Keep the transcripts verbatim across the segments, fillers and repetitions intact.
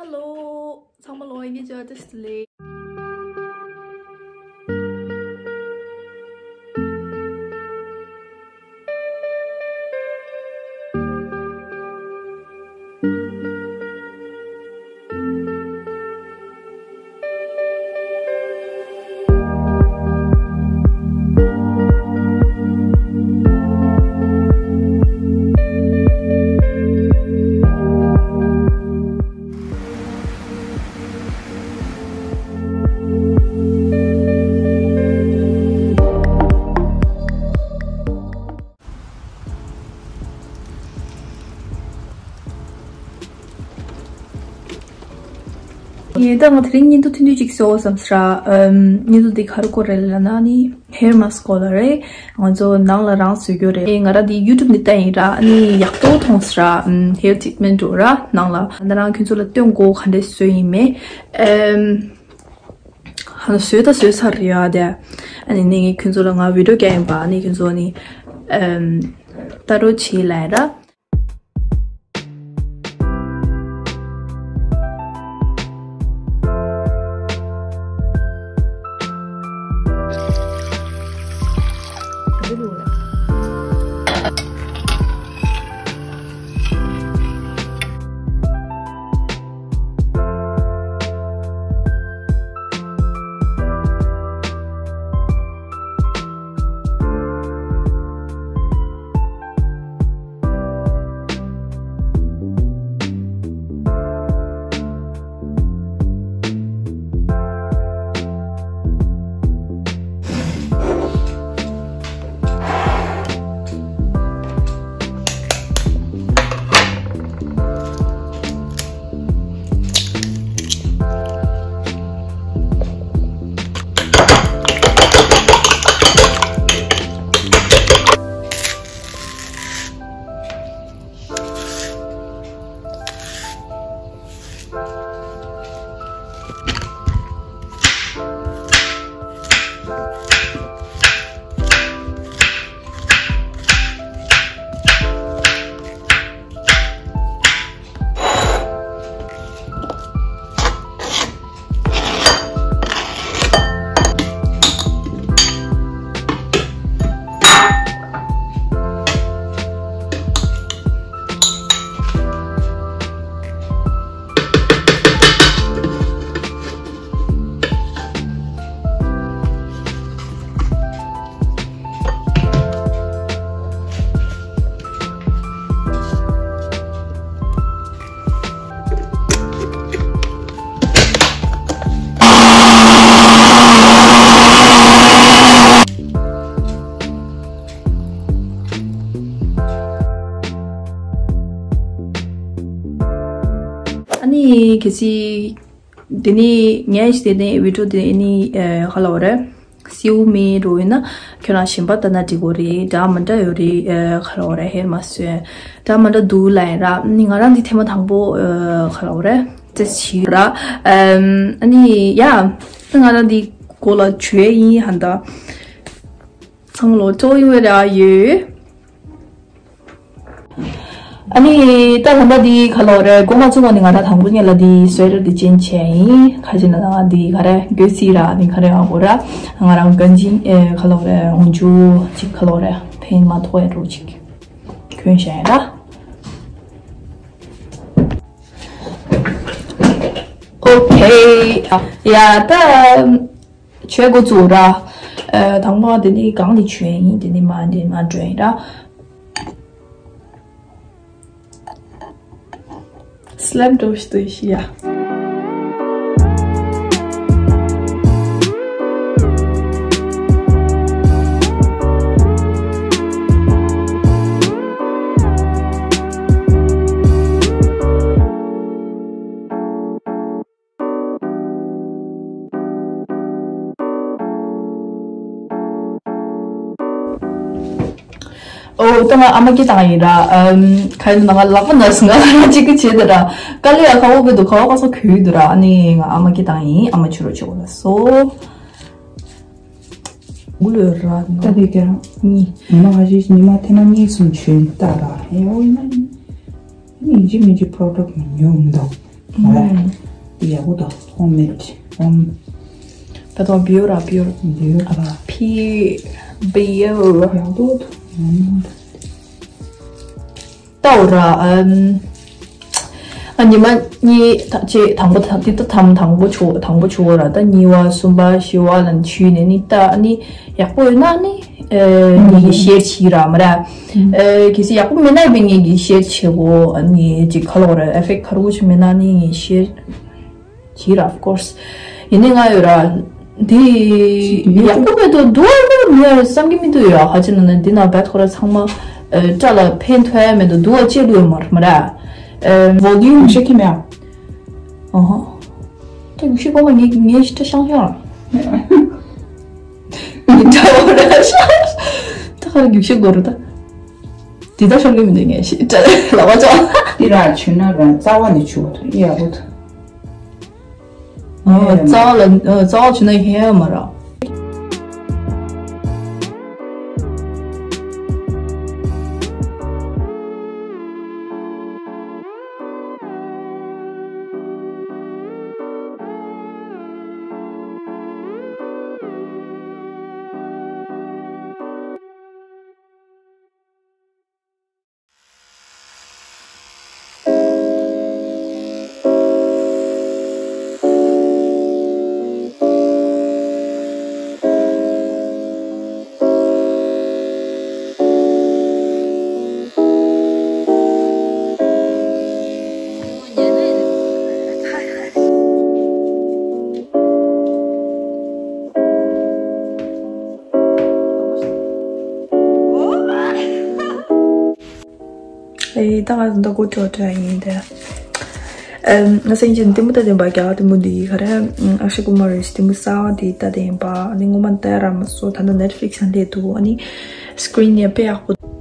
Hello. ཚང་མ་ལོ་ཡིན་གྱི་ཅག་ཏེ་སི་ལེ། ཡིན་ད་ང་དེ་རིང་བརྙན་ཐུང་ཐུང་ཐུང་ཅིག་བཟོ་བསམ་སྲ། ཨམ། བརྙན་ཐུང་འདི་ག་རེ་སྐོར་རེད་ལབ་ན་ནི། ཧེར་མཱ་སི་ཀ་སྐོར་ལ་རེད། ང་ཚོ་ནང་ལ་རང་བཟོས་རྒྱུ་རེད། ཨེ། ང་རང་འདི་ཡུ་ཊུབ་ནས་བལྟས་ཡིན་ར། ཨ་ནི་ཡག་པོ་མཐོང་སོང་ར། ཨམ། ཧེར་ཊི་རི་ཊི་མེན་ཊི་འགྲོ་ར་ནང་ལ། ང་རང་ཁྱོད་ཚོ་ལ་སྟོན་གོ་ག་འདྲས་བཟོས་ཡིན་མེད། ཨམ། ཧ་ན་བཟོས་ད་བཟོས་ཚར་རེད་ཡ་དེ། ཨ་ནི་ནི་ངས་ཁྱོད་ཚོ་ལ་ང་བི་ཌི་ཡོ་རྒྱག་ཡིན་པ། ཨ་ནི་ཁྱོད་ཚོ་ནི། ཨམ། ལྟ་རོགས་བྱེད་ལབ་ཡིན་ར། ཨ་ནི་གལ་སྲིད་དེ་ནི་ངས་དེ་ནི་བི་ཌི་ཡོ་དེ་ནི་ཨ་ག་ལབ་དགོས་རེད། སེའུ་མེད་འགྲོ་ཡིན་ན་ཁྱོད་རང་གཞན་པ་ལྟ་ན་འགྲིག་གོ་རེད། འདྲ་མི་འདྲ་ཡོད་རེད། ཨ་ག་ལབ་དགོས་རེད། ཧེར་མཱ་སི་ཀ་འདྲ་མི་འདྲ་འདུག་ལབ་ཡིན་ར། ནི་ང་རང་འདི་ཐེངས་མ་དང་པོ་ཨ་ག་ལབ་དགོས་རེད། ཊེ་སི་ཊི་བྱས་ར། ཨམ། ཨ་ནི་ཡ། ད་ང་རང་འདི་མགོ་ལ་བྱུག་ཡས་ཡིན་ཧ་ད། ཚང་མ་ལོ་ཅོ་ཡིན་བས་ར་ཡོད། ཨ་ནི་ད་ད་ལྟ་འདི་ག་ལབ་དགོས་རེད། འགོ་མ་ཚུགས་གོང་ནས་ང་རང་དང་པོ་ཉིད་ལ་འདི་སུ་ཝེ་ཊར་འདི་ཅན་བྱས་ཡིན། ག་ཅི་ན་ང་འདི་ག་རེ་གྱོན་སྲིད་ར། འདི་ག་རེ་ཡོང་དགོས་ར། ང་རང་གོན་ཅིང་ཨེ་ག་ལབ་དགོས་རེད། འོང་ཆུ་ཅིག་ག་ལབ་དགོས་རེད། ཕན་མ་ཐོགས་ཡ་འགྲོ་ཅིག་གྱོན་བཞག་ཡིན་ར། ཨོ་ཁེ། ཡ་ད། བྱས་འགོ་བཙུགས་ར། ཨ། དང་པོ་དེ་ནི་སྒང་ནས་བྱས་ཡིན། དེ་ནི་མར་འདི་མར་འགྲོ་ཡིན་ར། སི་ལེམ་འགྲོ་ཞིག་ཏུ་ཤི་ཡ། ཨོ། ད་ང་ཨ་མ་སྐད་བཏང་ཡིན་ར། ཨམ། ག་ཡིན་ན་ང་ལག་པ་ན་སོང་། ང་ལ་གཅིག་གི་བྱེད་དེ་ར། དཀའ་ལས་ཡ་ཁ་བོ་གི་འདུག་ཁ་བོ་ཁ་སོ་གུས་འདུག་ར། ཨ་ནི་ང་ཨ་མ་སྐད་བཏང་ཡིན། ཨ་མ་ཆུ་རོ་ཆུ་བོ་ལ་སོ། གུ་ལོ་ར་ན། ད་དེ་ག་རང་གཉིས། ཉི་མ་ཁ་ཤས་ཉི་མ་ཐེངས་མ་གཉིས་གསུམ་བྱོས་ད་ར། ཨེ་ཨོ་ཡིན་ན་ཡིན། ཡིན་གཅིག་མིན་གཅིག་པོ་རོ་ཌག་མི་ཉོ་མི་འདུག་ཡག་པོ་འདུག་ཧོམ་མེད་ཧོམ། ད་དུང་བིའུ་ར་བིའུ། བིའུ། ཨ་ཕི་བིའུ། ཡག་པོ་འདུག་ལྟའོ་ར། ཨམ། ཨ་ཉི་མ་གཉིས་ད་ཅེ་དང་པོ་ད་འདི་ད་དམ་དང་པོ་ཆུ་དང་པོ་ཆུ་བོ་ར་ད་གཉིས་པ་གསུམ་པ་བཞི་པ་ལ་ཆུ་ནས་ནི་ད་ནི་ཡག་པོ་ཡོད་ན་ནི་ཨེ་ངེད་ཀྱི་ཤེར་བྱེད་ར་མ་ར། ཨེ་གལ་སྲིད་ཡག་པོ་མེད་ན་ཡིན་པའི་ངེད་ཀྱི་ཤེར་བྱེད་གོ་ཨ་ནི་ཅིག་ཁ་ལོག་ར་ཨེ་ཕེག་ཁ་རུ་ཆུ་མེད་ན་ནི་ངེད་ཤེར། བྱེད་ར་of course། ཡིན་ནའི་ང་ཡོད་ར། འདི་ཡག་པོ་མེད་དུ་འདུག་ཨ་མེད་བསམ་གྱི་མི་འདུག་ཡ་ཧ་ཅི་ན་ན་འདི་ན་བད་ཁོ་ར་ཚང་མ་སྐྲ་ལ་ཕན་ཐོགས་ཡ་མེད་དུ་འདུག་ཨ་ཅེ་ལུས་མར་མ་ར། ཨེ་ཝོ་ལུམ་ཤེ་ཁི་མེ་ཨ། ཨ་ཧ། ད་ངུ་ཤི་གོ་མ་ངེ་ངེ་ཤི་ཏྲ་ཤང་ཤང་ར། ངེ་ཏྲ་བོ་ར་ཤང་ད་ཁ་ར་ངུ་ཤི་གོ་ར་ད། འདི་ད་ཤོར་གི་མི་འདུག་ངེ་ཤི་ཏྲ་ལ་བ་ཅོ། འདི་ར་ཆུ་ན་ར་རྩ་བ་ནས་ཆུ་བ་ཐོན་ཡ་བོ་ཐོན། ཨ་རྩ་བ་ལ་ཨ་རྩ་བ་བྱུང་ན་ཧེ་མ་ར། ཨེ་ད་ང་ཚོ་འདི་གོ་ཅོ་ཅོ་ཡིན་ཏེ། ཨེམ་ང་སེང་ཆེན་ལྟད་མོ་ལྟ་བསྡད་པ་རྒྱ་གར་ལྟད་མོ་འདི་ཡི་ག་རེ་ཨ་ཤི་ཀུ་མར་རི་ལྟད་མོ་གསར་བ་འདི་ལྟ་བསྡད་ཡིན་པ་ཨ་ནི་ངོ་མ་ལྟ་ར་མ་སོ་ད་ལྟ་Netflix་ལ་སླེབས་འདུག་ཨ་ནི་screen་ཡང་དཔེ་ཡག་པོ།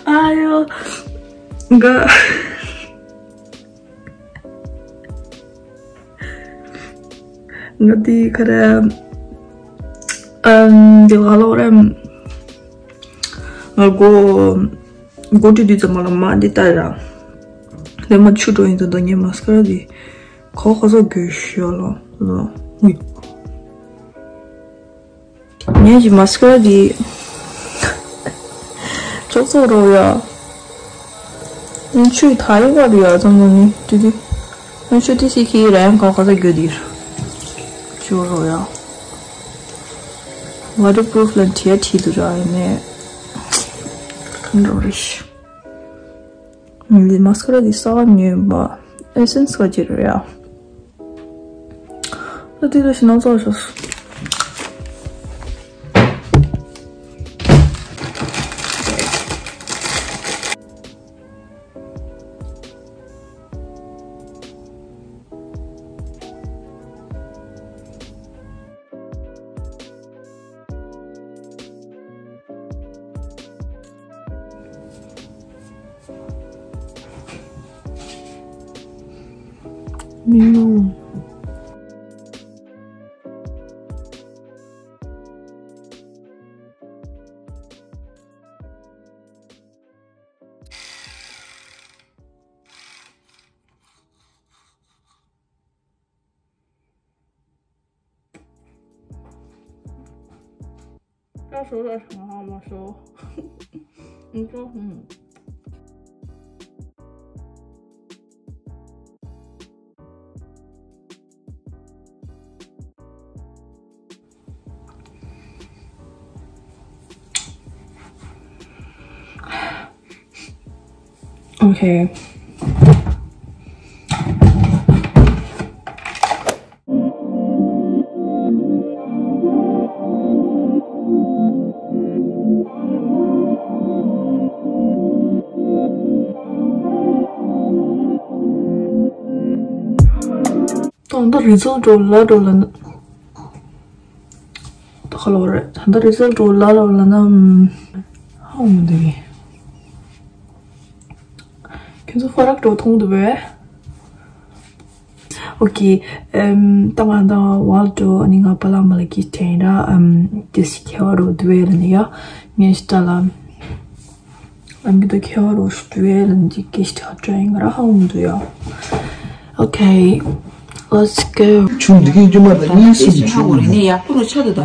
ཨ་ཡོ། ག་ང་དེ་ག་རེ། ཨམ། དེ་ག་ལོ་རེད། ང་གོ་གོ་དུས་དུས་ཙམ་པ་ལ་མ་འདི་ལྟ་ར། ལས་མ་ཆུ་འགྲོ་ཡིན་དུ་འདུག་ངའི་མ་སི་ཀ་ར་དེ་གོ་གོ་ཚོ་གོ་ཤོ་ལོ་ལོ། ངའི་གི་མ་སི་ཀ་ར་དེ་ཅོག་ཙེ་རོ་ཡ། ཆུ་ཐ་ཡི་བ་རུ་ཡ་ཙམ་ལོ་ནི་དུ་དུ། ཆུ་དེ་སི་ཁི་ར་ཡང་གང་ག་ས་རྒྱུ་དེ་ཆུ་རོ་ཡ། Waterproof་ལ་བྲིས་བྲིས་དུ་ར་ཡ་ནས་འགྲོ་རེ་ཤི། འདི་མ་སི་ཀ་ར་འདི་གསར་པ་ཉོས་པ། Essence་ག་ཅི་རེད་ཡ། ད་དེ་ལ་ཞིག་ནང་ཚོགས་ཤོག་མི་མང་། ད་ཞོག་ད་ཞོག་ང་མ་ཞོག་ཨུ་ཙོ་ཧུམ། Okay. ད་ལྟ་result་འགྲོ་ལ་འགྲོ་ལ་ན། ད་ག་ལོ་རེད། ད་ལྟ་result་འགྲོ་ལ་ལོ་ལ་ན། ཧ་འོང་མི་འདུག་གི། ཁྱོད་ཚོ་ཧྥ་རག་འགྲོ་མཐོང་འདུག་བས། ཨོ་ཀེ། ཨམ། ད་ང་ད་ཝལ་འགྲོ། ཨ་ནི་ང་པ་ལགས་མ་ལ་གི་དྲན་ར། ཨམ། དེ་སི་ཁྱེར་བ་རོ་འདུག་བས་ལ་ནི་ཡ། ངས་ཤི་ད་ལ། ཨམ་གི་ད་ཁྱེར་བ་རོ་ཤི་འདུག་བས་ལ་ནི་གི་ཤི་ད་དྲན་ང་ར་ཧ་འུ་འདུག་ཡ། ཨོ་ཀེ། Let's go. ཆུང་འདི་གི་རྒྱུ་མ་ད་གཉིས་སུ་ཆུང་ཧ་འུ་རེ་ནི་ཡག་པོ་རུ་ཆ་ད་ད་ར།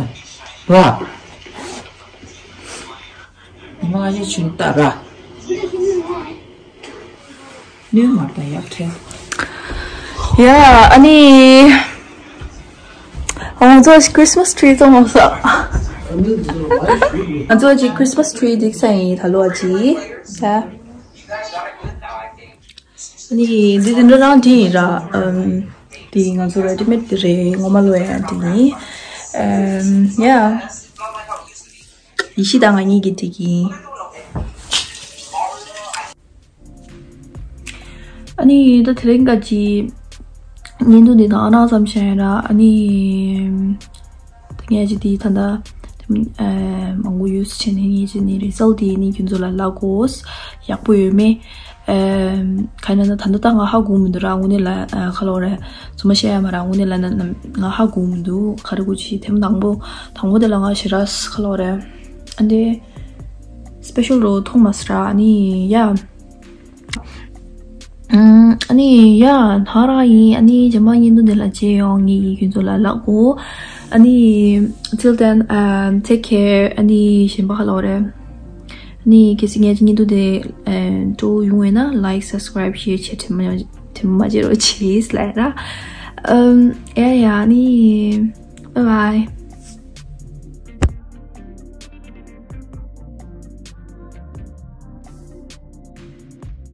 མ་ཡ་ཆུང་ད་ར། ནུས་མར་དང་ཡག་ཕྲན། ཡ། ཨ་ནི། ང་ཚོ་Christmas tree བཙོང་བ་ས། ང་ཚོ་ཅིག་Christmas tree འདི་ས་ཡིན་ད་ལོ་ཅི། ཡ། ཨ་ནི་འདི་འདི་འདྲ་རང་འདི་ཡིན་ར། ཨམ། འདི་ང་ཚོ་ready made འདི་རེད། ངོ་མ་ལོ་ཡ་འདི་ཡིན། ཨམ། ཡ། ཡེ་ཤེས་དང་ང་གཉིས་ཀྱི་འགྲིག་གི་ཡིན། ཨ་ནི་ད་དེ་རིང་ག་ཅི་བརྙན་ཐུང་འདི་དང་ཨ་ནང་ཙམ་བཤད་ཡ་ར། ཨ་ནི་ད་ངས་ཅི་འདི་ད་ལྟ་མང་པོ་use བྱས་ནས་ངས་ཅི་ནི་result འདི་ནི་ཁྱོད་ཚོ་ལ་ལབ་དགོས། ཡག་པོ་ཡོད་མེད། ཨམ། ག་ན་ན་ད་ལྟ་ད་ང་ཧ་གོ་མི་འདུག་ར། དངོས་གནས་ལ་ཨ་ཁ་ལོ་རེ་ཚོ་མ་བཤད་ཡ་མ་ར། དངོས་གནས་ལ་ན་ན་ང་ཧ་གོ་མི་འདུག་ག་རེ་གོ་ཅི་དེ་མ་དང་པོ་དང་པོ་དེ་ལ་ང་ཞེ་ར་ཁ་ལོ་རེ། ཨ་འདི་special རོ་མཐོང་མ་སི་ར། ཨ་ནི་ཡ། ཨམ། ཨ་ནི་ཡ་ཧ་ར་ཡིན། ཨ་ནི་རྗེས་མ་བརྙན་ཐུང་དེ་ལ་མཇལ་ཡོང་། ངས་ཁྱོད་ཚོ་ལ་ལབ་གོ། ཨ་ནི་till then, um, take care. ཨ་ནི་གཞན་པ་ཁ་ལོ་རེ། ནི་གལ་སྲིད་ངའི་བརྙན་ཐུང་དེ་ཨེ་སྤྲོ་ཡོང་བས་ན་like, subscribe, share བྱེད་དྲན་མ་དྲན་མ་བརྗེད་རོགས་བྱེད་ལབ་ར། ཨམ། ཡ་ཡ་ནི་bye bye.